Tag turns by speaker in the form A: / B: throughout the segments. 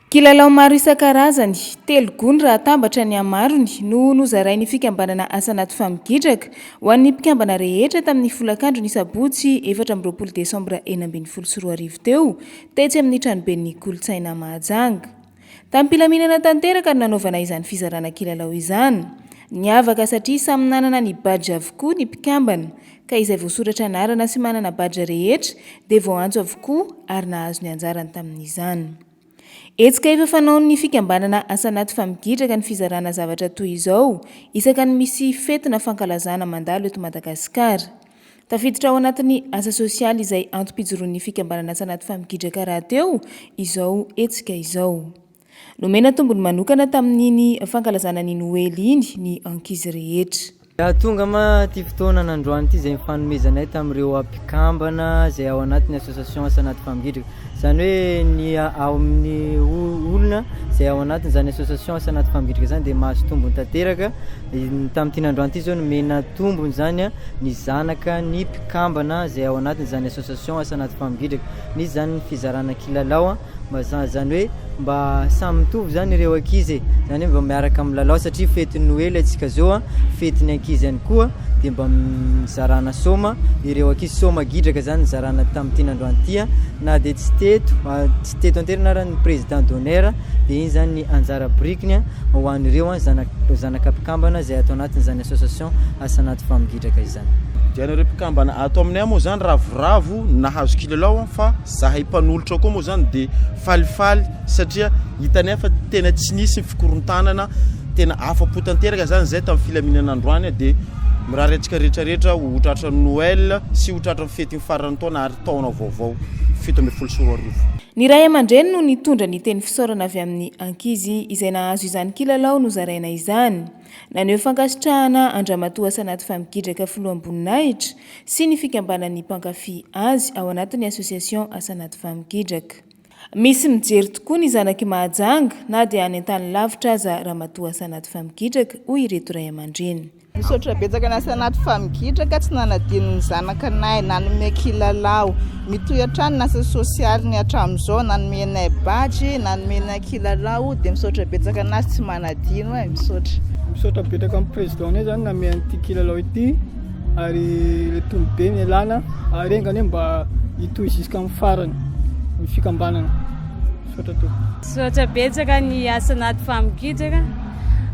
A: Kilalao maro isan-karazany, telo gony raha atambatra ny hamarony, no nozarain'ny fikambanana Asa Anaty Famigidraka ho an'ny mpikambana rehetra tamin'ny folakandro ny sabotsy 24 desambra 2016 teo tetsy amin'ny tranoben'ny kolontsaina Mahajanga. Tamim-pilaminana tanteraka no nanaovana izany fizarana kilalao izany. Niavaka satria samy nanana ny badge avokoa ny mpikambana ka izay voasoratra anarana sy manana badge rehetra dia voaantso avokoa ary nahazo ny anjarany tamin'izany. Hetsika efa fanaon'ny fikambanana Asa Anaty Famigidraka ny fizarana zavatra toy izao isaka ny misy fety na fankalazana mandalo eto Madagasikara. Tafiditra ao anatin'ny asa sosialy izay antom-pijoroan'ny fikambanana Asa Anaty Famigidraka rahateo izao hetsika izao. Nomena tombony manokana tamin'iny fankalazana ny Noely iny ny ankizy rehetra.
B: Tonga ma ity fotoana nandroany ity izay nifanomezanay tamin'ireo mpikambana izay ao anatin'ny association Asa Anaty Famgidraka. Izany hoe ny ao amin'ny olona izay ao anatin'izany association Asa Anaty Famgidraka izany dia mahazo tombony tanteraka. Tamin'ity nandroany ity izao nomena tombony izany ny zanaka ny mpikambana izay ao anatin'izany association Asa Anaty Famgidraka. Nisy izany ny fizarana kilalao. Mba zany hoe mba samy mitovy zany ireo ankizy e, zany hoe mba miaraka milalao satria fetin'ny noely antsika zao a, fetin'ny ankizy ihany koa dia mba nizarana soma ireo ankizy, soma gidraka zany nizarana tamin'ity nandroany ity a, na dia tsy teto tsy teto an-toerana ara ny président d'honneur dia iny zany ny anjara birikiny a ho an'ireo a zanaka zanaka mpikambana izay ato anatin'izany association asa anaty famingidraka izany.
C: Dia anareo mpikambana ato aminay moa zany ravoravo nahazo kilalao fa Zahay mpanolotra koa moa zany de falifaly satria hitanay fa tena tsy nisy ny fikorontanana, tena afa-po tanteraka zany zay tamin'ny filaminana androany de mirary antsika rehetra rehetra ho tratran'ny Noël sy ho tratran'ny fetin'ny faran'ny taona ary taona vaovao 2017.
A: Ny ray aman-dreny no nitondra ny teny fisaorana avy amin'ny ankizy izay nahazo izany kilalao nozaraina izany. Naneho fankasitrahana an-dRamatoa Asanaty Famigidraka filoham-boninahitra sy ny fikambanan'ny mpankafy azy ao anatin'ny Association Asanaty Famigidraka. Misy mijery tokoa ny zanak'i Mahajanga na dia any an-tany lavitra aza Ramatoa Asanaty Famigidraka hoy ireto ray aman-dreny.
D: Misaotra betsaka ny Asanaty Famigidraka tsy nanadino ny zanakanay, nanome kilalao. Mitohy hatrany ny asa sosialiny hatramin'izao, nanome anay badge, nanome anay kilalao dia misaotra betsaka anazy tsy manadino e, misaotra.
E: Misaotra betsaka amin'ny président nay zany nanome an'ity kilalao ity ary le tombo be nialana ary enga anie mba hitohy jusqu'amin'ny farany ny fikambanana. Misaotra tompoko.
F: Misaotra betsaka ny asa anaty famokitraka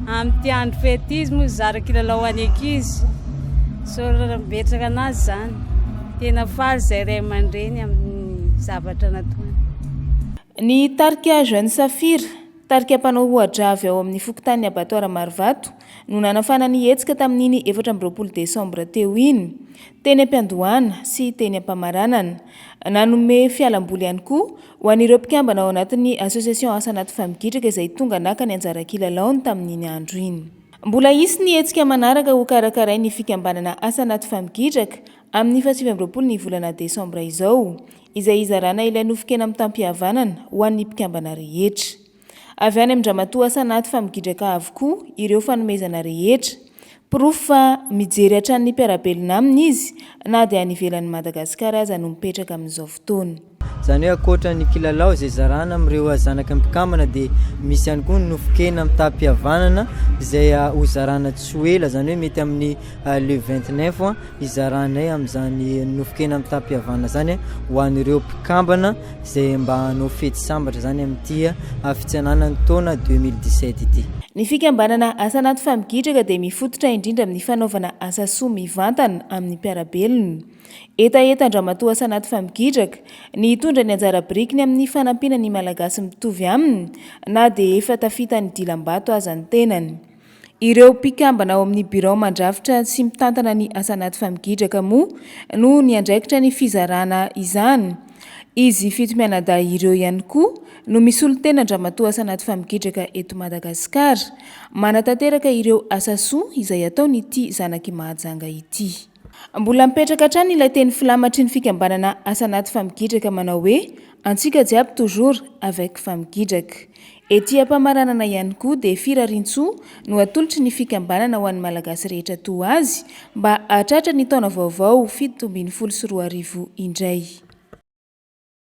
F: amin'ity andro fety izy moa zara kilalao ho an'ny ankizy. Misaotra betsaka anazy zany. Tena faly izay ray aman-dreny amin'ny zavatra nataony.
A: Ny tarika Jeune Saphir, tarika mpanao oha-drà avy ao amin'ny fokontanin'ny Abattoir Marovato, no nanafana ny hetsika tamin'iny 24 desambra teo iny, teny am-piandohana sy teny am-pamaranana. Nanome fialamboly ihany koa ho an'ireo mpikambana ao anatin'ny Association Asa Anaty Famigitraka izay tonga naka ny anjara kilalaony tamin'iny andro iny. Mbola hisy ny hetsika manaraka hokarakarain'ny fikambanana Asa Anaty Famigitraka amin'ny faha 29 ny volana desambra izao, izay hizarana ilay nofon-kena mitam-pihavanana ho an'ny mpikambana rehetra. Avy any amin-dRamatoa Asanaty Famigidraka avokoa ireo fanomezana rehetra. Porofo fa mijery hatrany ny mpiara-belona aminy izy na dia any ivelan'i Madagasikara aza no mipetraka amin'izao fotoana.
B: Izany hoe ankoatra ny kilalao izay zarana amin'ireo zanaky ny mpikambana dia misy ihany koa ny nofon-kena mitam-pihavanana izay hozarana tsy ho ela, izany hoe mety amin'ny le 29 hizaranay amin'izany nofon-kena mitam-pihavanana izany ho an'ireo mpikambana izay mba hanao fety sambatra izany amin'ity fitsenana ny taona 2017 ity.
A: Ny fikambanana Asa Anaty Famigitraka dia mifototra indrindra amin'ny fanaovana asa soa mivantana amin'ny mpiara-belona. Hetahetan-dRamatoa Asa Anaty Famigitraka ny hitondra ny anjara birikiny amin'ny fanampiana ny Malagasy mitovy aminy na dia efa tafita ny dilam-bato aza ny tenany. Ireo mpikambana ao amin'ny birao mandrafitra sy mitantana ny asa anaty famigidraka moa no niandraikitra ny fizarana izany. Izy fito mianadahy ireo ihany koa no misolo tena an-dRamatoa asa anaty famigidraka eto Madagasikara. Manatanteraka ireo asa soa izay ataon'ity zanak'i Mahajanga ity. Mbola mipetraka hatrany ilay teny filamatry ny fikambanana asa anaty famigidraka manao hoe Antsika jiaby toujours avec famigidraka. Ety am-pamaranana ihany koa dia firariantsoa no atolotry ny fikambanana ho an'ny Malagasy rehetra toa azy mba hahatratra ny taona vaovao 2017 indray.